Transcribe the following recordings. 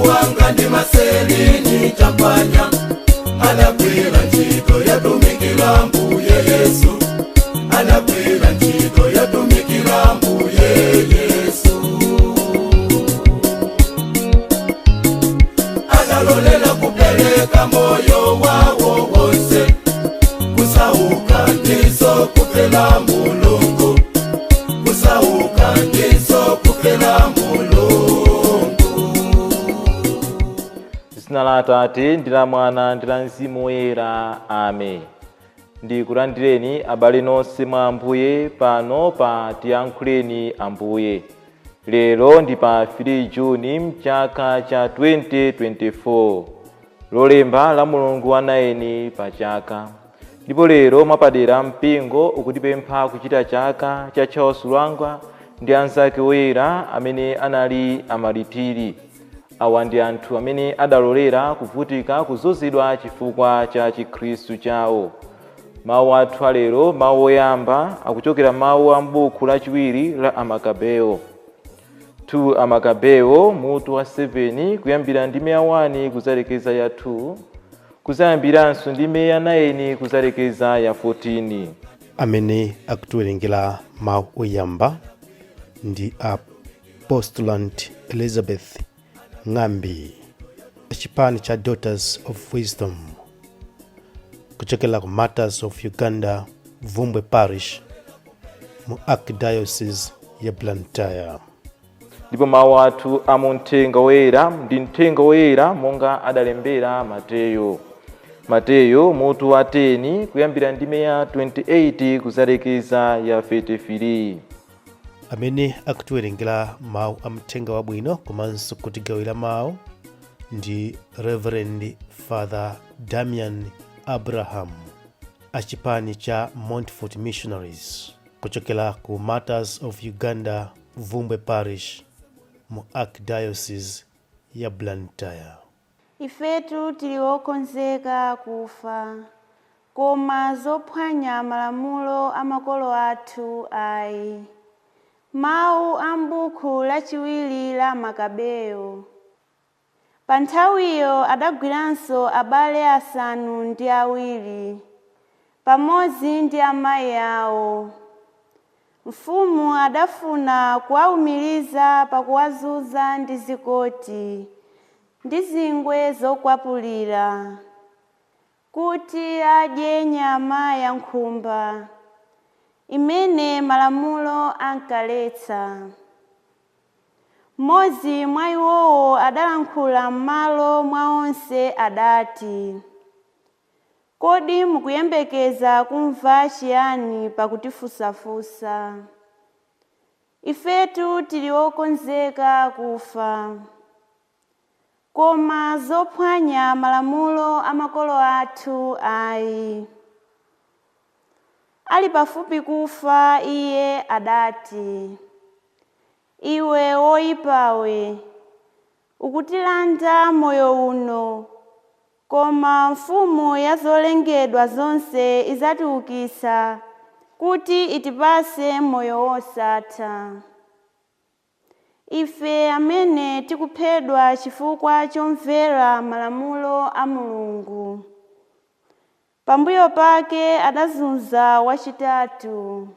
Luwanga ndi Maselini Champanya anagwira ntchito yatumikira Mbuye Yesu, anagwira ntchito yatumikira Mbuye Yesu. Analolela kupeleka moyo wawo wonse, kusauka ndiso kufela Mulungu, kusauka ndiso kufela Mulungu. Zina la Atate ndi la Mwana ndi la Mzimu Woyera, amen. Ndikulandireni abale nonse mwa Ambuye pano pa Tiyankhuleni Ambuye. Lero ndi pa 3 Juni mchaka cha 2024, lolemba la Mulungu wa 9 pa chaka. Ndipo lero mwapadera mpingo ukutipempha kuchita chaka cha Charles Lwanga ndi anzake oyera amene anali amalitiri. Awa ndi anthu amene adalolera kuvutika, kuzunzidwa chifukwa cha Chikhristu chawo. Mawu athu alero, mawu oyamba, akuchokera mawu a m'buku lachiwiri la Amakabeo, 2 Amakabeo mutu wa 7, kuyambira ndime ya 1 kuzalekeza ya 2, kuzayambiranso ndime ya 9 kuzalekeza ya 14. Amene akutiwerengera mawu oyamba ndi a Postulant Elizabeth Ng'ambi, chipani cha Daughters of Wisdom, kuchokera ku Martyrs of Uganda, Vumbwe Parish, mu Archdiocese ya Blantyre. Ndipo mawu athu a mu Mthenga Woyera ndi Mthenga Woyera monga adalembera Mateyo, Mateyo mutu wa 10, kuyambira ndime ya 28 kuzalekeza ya 33. Amene akutiwerengera mawu a Mthenga Wabwino komanso kutigawira mawu ndi Reverend Father Damian Abraham, achipani cha Montfort Missionaries, kuchokera ku Martyrs of Uganda, Vumbwe Parish, mu Archdiocese ya Blantyre. Ifetu tili okonzeka kufa, koma zophwanya malamulo a makolo athu ayi. Mawu a m'buku lachiwiri la Makabeyo. Pa nthawiyo adagwiranso abale 7 pamodzi ndi amayi awo. Mfumu adafuna kuwawumiriza pakuwazunza ndi zikoti ndi zingwe zokwapulira, kuti adye nyama ya nkhumba imene malamulo ankaletsa. Mmodzi mwa iwowo adalankhula m'malo mwa onse, adati, "Kodi mukuyembekeza kumva chiyani pakutifunsafunsa? Ifetu tili okonzeka kufa, koma zophwanya malamulo a makolo athu ayi." Ali pafupi kufa iye adati, "Iwe woyipawe, ukutilanda moyo uno, koma mfumu ya zolengedwa zonse idzatiukitsa kuti itipase moyo wosatha. Ife amene tikuphedwa chifukwa chomvera malamulo a Mulungu." Pambuyo pake adazunza wachitatu.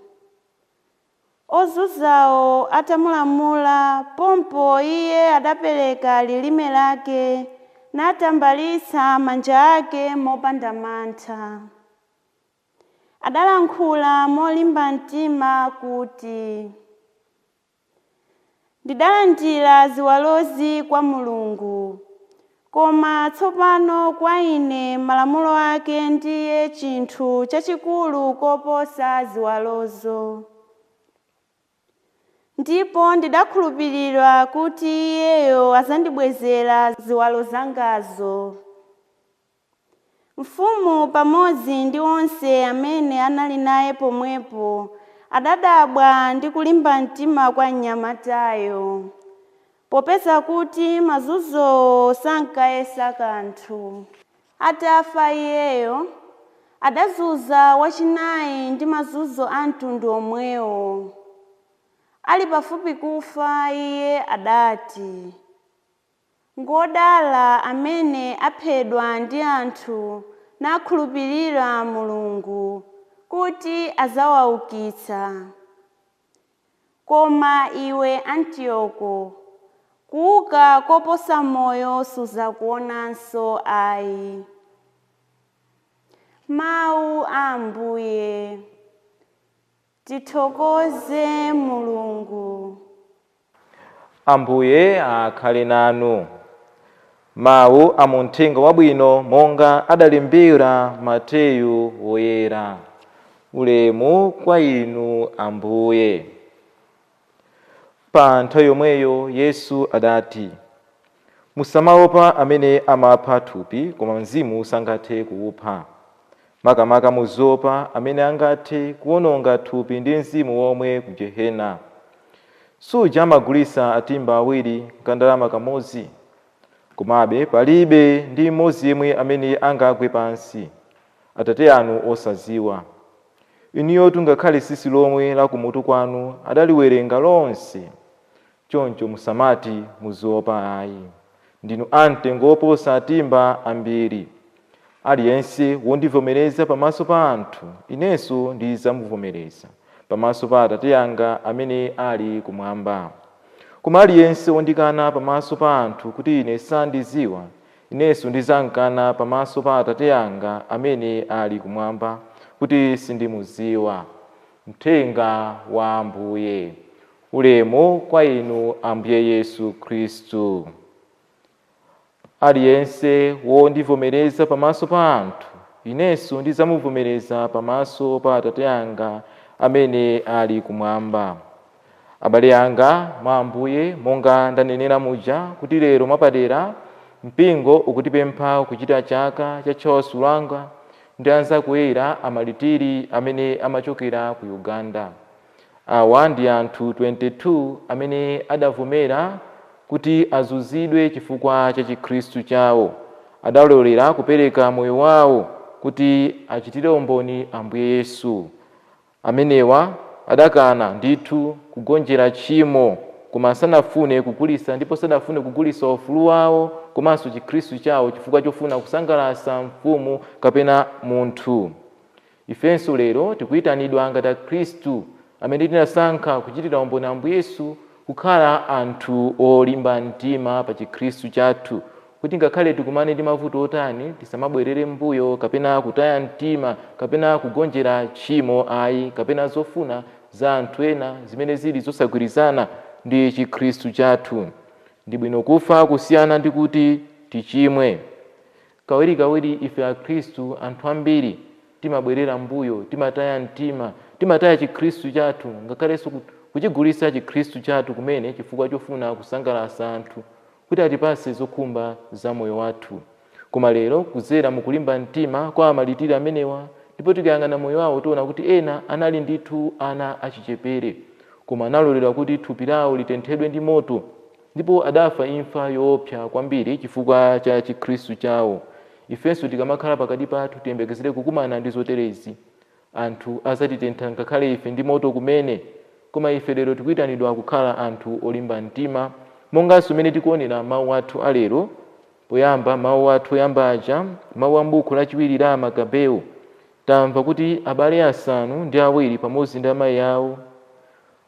Ozunzawo atamulamula, pompo iye adapereka lilime lake natambalitsa manja ake mopanda mantha. Adalankhula molimba mtima kuti, "Ndidalandira ziwalozi kwa Mulungu, koma tsopano kwa ine malamulo ake ndiye chinthu chachikulu koposa ziwalozo. Ndipo ndidakhulupirira kuti iyeyo adzandibwezera ziwalo zangazo." Mfumu pamodzi ndi onse amene anali naye pomwepo adadabwa ndi kulimba mtima kwa mnyamatayo, popeza kuti mazunzowo sankayesa kanthu. Atafa iyeyo, adazunza wachinayi ndi mazunzo a mtundu omwewo. Ali pafupi kufa iye adati, Ngodala amene aphedwa ndi anthu nakhulupirira Mulungu kuti azawaukitsa. Koma iwe Antiyoko, kuuka koposa moyo suzakuonanso ayi. Mawu a Ambuye. Tithokoze Mulungu. Ambuye akhale nanu. Mawu a muthenga wabwino monga adalembera Mateyu woyera. Ulemu kwa inu Ambuye. Pa nthawi yomweyo Yesu adati, musamaopa amene amapha thupi, koma mzimu sangathe kuwupha. Makamaka muziopa amene angathe kuwononga thupi ndi mzimu womwe ku jehena. Suja amagulitsa atimba awiri kandalama kamodzi, komabe palibe ndi mmodzi yemwe amene angagwe pansi Atate anu osadziwa. Inuyotu ngakhale tsitsi lomwe la kumutu kwanu adaliwerenga lonse. Choncho musamati muziopa ayi, ndinu amtengo woposa atimba ambiri. Aliyense wondivomereza pamaso pa anthu, inenso ndidzamuvomereza pamaso pa Atate anga amene ali kumwamba. Koma aliyense wondikana pamaso pa anthu kuti ine sandidziwa, inenso ndidzamkana pamaso pa Atate anga amene ali kumwamba kuti sindimudziwa. Mthenga wa Ambuye. Ulemu kwa inu Ambuye Yesu Khristu. Aliyense wondivomereza pamaso pa anthu, inenso ndidzamuvomereza pamaso pa Atate anga amene ali kumwamba. Abale anga mwa Ambuye, monga ndanenera muja kuti lero mwapadera mpingo ukutipempha kuchita chaka cha Charles Lwanga ndi anzakuyera amalitiri amene amachokera ku Uganda. Awa ndi anthu 22 amene adavomera kuti azunzidwe chifukwa cha chikhristu chawo. Adalolera kupereka moyo wawo kuti achitire umboni Ambuye Yesu. Amenewa adakana ndithu kugonjera tchimo, koma sanafune kugulitsa, ndipo sanafune kugulitsa ufulu wawo komanso chikhristu chawo chifukwa chofuna kusangalatsa mfumu kapena munthu. Ifenso lero tikuyitanidwa ngati akhristu amene tinasankha kuchitira umboni Ambuye Yesu kukhala anthu olimba mtima pa chikhristu chathu, kuti ngakhale tikumane ndi mavuto otani tisamabwerere mbuyo kapena kutaya mtima kapena kugonjera tchimo ayi, kapena zofuna za anthu ena zimene zili zosagwirizana ndi chikhristu chathu. Ndi bwino kufa kusiyana ndi kuti tichimwe. Kawirikawiri ife akhristu, anthu ambiri timabwerera mbuyo, timataya mtima, timataya chikhristu chathu, ngakhalenso kuchigulitsa chikhristu chathu kumene chifukwa chofuna kusangalatsa anthu kuti atipatse zokhumba za moyo wathu. Koma lero kudzera mukulimba mtima kwa amalitiri amenewa, ndipo tikayang'ana moyo wawo tiona kuti ena anali ndithu ana achichepere, koma analolera kuti thupi lawo litenthedwe ndi moto, ndipo adafa imfa yoopsa kwambiri chifukwa cha chikhristu chawo. Ifenso tikamakhala pakati pathu tiyembekezere kukumana ndi zoterezi. Anthu adzatitentha ngakhale ife ndi moto kumene, koma ife lero tikuyitanidwa kukhala anthu olimba mtima, monganso mmene tikuonera mawu athu alero. Poyamba mawu athu oyamba aja, mawu a m'buku lachiwiri la Amakabeo, tamva kuti abale asanu ndi awiri pamodzi ndi amayi awo,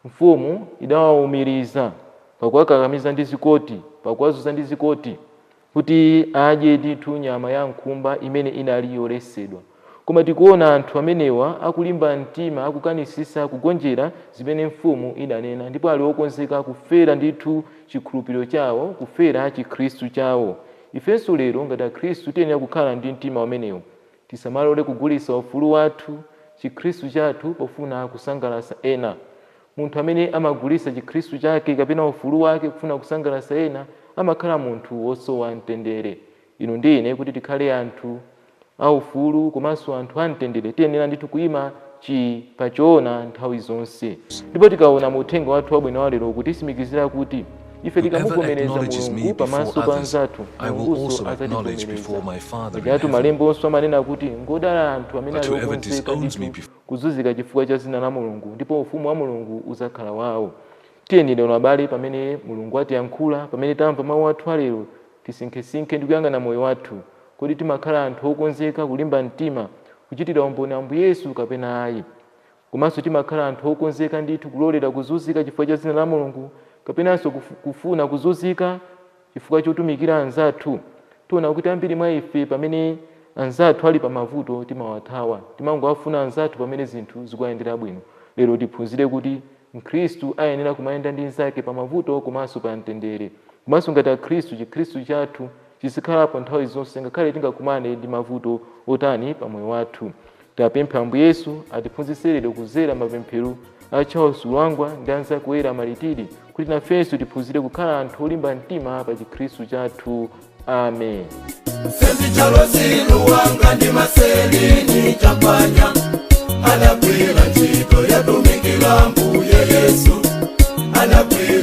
mfumu idawawumiriza pakuwakakamiza ndi zikoti, pakuwazunza ndi zikoti, kuti adye ndithu nyama ya nkhumba imene inali yoletsedwa. Koma tikuona anthu amenewa akulimba mtima, akukanisisa kugonjera zimene mfumu idanena, ndipo ali okonzeka kufera ndithu chikhulupiriro chawo, kufera chikhristu chawo. Ifenso lero ngati akhristu tiyenera kukhala ndi mtima umenewu. Tisamalole kugulitsa ufulu wathu, chikhristu chathu, pofuna kusangalatsa ena. Munthu amene amagulitsa chikhristu chake kapena ufulu wake kufuna kusangalatsa ena amakhala munthu wosowa mtendere. Inu ndi ine kuti tikhale anthu aufulu komanso anthu amtendere, tiyenera ndithu kuyima chi pachoona nthawi zonse. Ndipo tikaona mu uthenga wathu wabwino wa lero kutisimikizira kuti ife Whoever tikamuvomereza acknowledges me Mulungu before pamaso pa others, anzathu, I will Mulungunso also acknowledge before adzativomereza. my Father in Pajatu heaven. malemba amanena kuti ngodala anthu amene But ali whoever okonzeka disowns me ndithu kuzunzika chifukwa cha dzina la Mulungu, ndipo ufumu wa Mulungu udzakhala wawo. Tiyeni lero abale, pamene Mulungu atiyankhula, pamene tamva mawu athu alero, Tisinkhesinkhe ndi kuyang'ana moyo wathu. Kodi timakhala anthu okonzeka kulimba mtima kuchitira umboni Ambuye Yesu kapena ayi? Komanso timakhala anthu okonzeka ndithu kulolera kuzunzika chifukwa cha dzina la Mulungu, kapenanso kufuna kuzunzika chifukwa chotumikira anzathu? Tiona kuti ambiri mwa ife pamene anzathu ali pamavuto timawathawa, timangowafuna anzathu pamene zinthu zikuyendera bwino. Lero tiphunzire kuti Mkhristu ayenera kumayenda ndi nzake pamavuto komanso pa mtendere. Komanso ngati Akhristu, Chikhristu chathu chizikhalapo nthawi zonse ngakhale tingakumane ndi mavuto otani pa moyo wathu. Tapempha Ambuye Yesu atiphunzitse lero kuzera mapemphero a Charles Lwanga ndi anzake oyera malitiri kuti nafenso tiphunzire kukhala anthu olimba mtima pa Chikhristu chathu. Amen. Senzi Charles Lwanga ndi Marcelline Champanya anagwira ntchito yatumikira Mbuye Yesu, anagwira